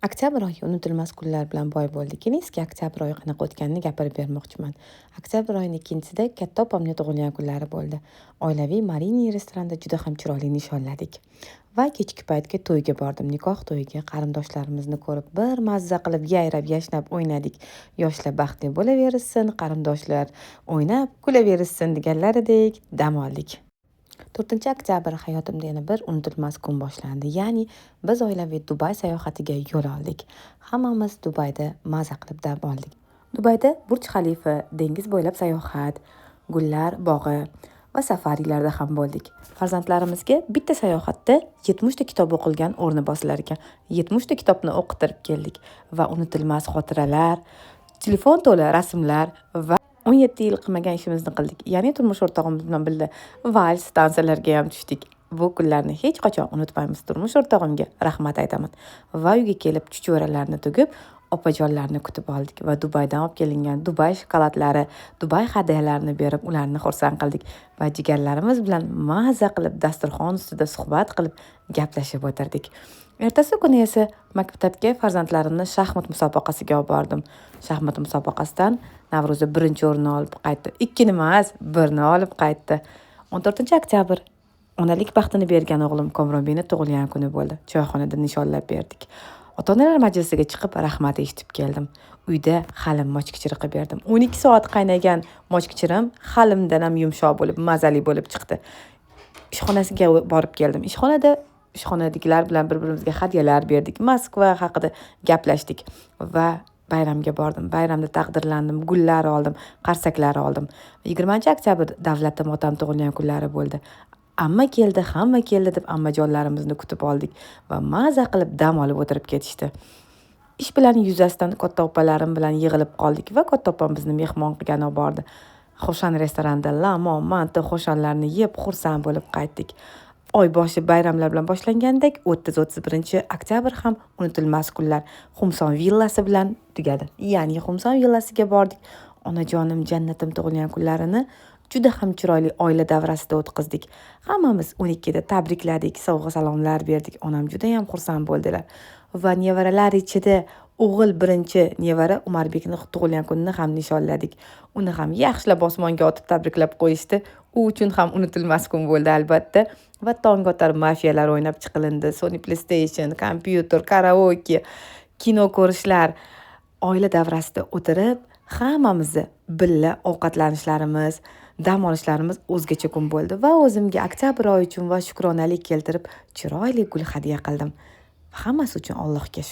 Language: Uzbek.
Oktyabr oyi unutilmas kunlar bilan boy bo'ldi. Keling, sizga oktyabr oyi qanaqa o'tganini gapirib bermoqchiman. Oktyabr oyining ikkinchisida katta opamning tug'ilgan kunlari bo'ldi. Oilaviy Marini restoranda juda ham chiroyli nishonladik. Va kechki paytga to'yga bordim. Nikoh to'yiga qarindoshlarimizni ko'rib, bir mazza qilib yayrab, yashnab o'ynadik. Yoshlar baxtli bo'laversin, qarindoshlar o'ynab kulaversin deganlaridek dam oldik. 4-oktyabr hayotimda yana bir unutilmas kun boshlandi. Ya'ni biz oilaviy Dubay sayohatiga yo'l oldik. Hammamiz Dubayda maza qilib dam oldik. Dubayda Burj Xalifa, dengiz bo'ylab sayohat, gullar bog'i va safarilarda ham bo'ldik. Farzandlarimizga bitta sayohatda 70 ta kitob o'qilgan o'rni bosilar ekan. 70 ta kitobni o'qitirib keldik va unutilmas xotiralar, telefon to'la rasmlar va 17 yil qilmagan ishimizni qildik. Ya'ni turmush o'rtog'imiz bilan birga vals tansalarga ham tushdik. Bu kunlarni hech qachon unutmaymiz. Turmush o'rtog'imga rahmat aytaman. Va uyga kelib chuchvaralarni tugib, opajonlarni kutib oldik va Dubaydan olib kelingan Dubay shokoladlari, Dubay hadyalarini berib, ularni xursand qildik va jigarlarimiz bilan maza qilib dasturxon ustida suhbat qilib gaplashib o'tirdik. Ertasi kuni esa maktabga farzandlarimni shaxmat musobaqasiga olib bordim. Shaxmat musobaqasidan Navro'za birinchi o'rinni olib qaytdi. Ikkini emas, birni olib qaytdi. 14-oktyabr onalik baxtini bergan o'g'lim Komronbekni tug'ilgan kuni bo'ldi. Choyxonada nishonlab berdik. Ota-onalar majlisiga chiqib rahmat eshitib keldim. Uyda halim mochkichiri qilib berdim. 12 soat qaynagan mochkichirim halimdan ham yumshoq bo'lib, mazali bo'lib chiqdi. Ishxonasiga borib keldim. Ishxonada ishxonadagilar bilan bir-birimizga hadyalar berdik. Moskva haqida gaplashdik va bayramga bordim. Bayramda taqdirlandim, gullar oldim, qarsaklar oldim. 20-oktyabr davlatim otam tug'ilgan kunlari bo'ldi. Amma keldi, hamma keldi deb ammajonlarimizni kutib oldik va maza qilib dam olib o'tirib ketishdi. Ish bilan yuzasidan katta opalarim bilan yig'ilib qoldik va katta opam bizni mehmon qilgani olib bordi. Xoshan restoranida lamon, manti, xoshanlarni yeb xursand bo'lib qaytdik. Oy boshi bayramlar bilan boshlangandek 30-31 oktyabr ham unutilmas kunlar Xumson villasi bilan tugadi. Ya'ni Xumson villasiga bordik. Onajonim jannatim tug'ilgan kunlarini juda ham chiroyli oila davrasida o'tkazdik. Hammamiz 12 da tabrikladik, sovg'a salomlar berdik. Onam juda ham xursand bo'ldilar. Va nevaralar ichida o'g'il birinchi nevara Umarbekni tug'ilgan kunini ham nishonladik. Uni ham yaxshilab osmonga otib tabriklab qo'yishdi. U uchun ham unutilmas kun bo'ldi albatta. Va tong otar mafiyalar o'ynab chiqilindi. Sony PlayStation, kompyuter, karaoke, kino ko'rishlar, oila davrasida o'tirib, hammamizni birga ovqatlanishlarimiz, dam olishlarimiz o'zgacha kun bo'ldi va o'zimga oktyabr oyi uchun va shukronalik keltirib chiroyli gul hadya qildim. Hammasi uchun Allohga shukr.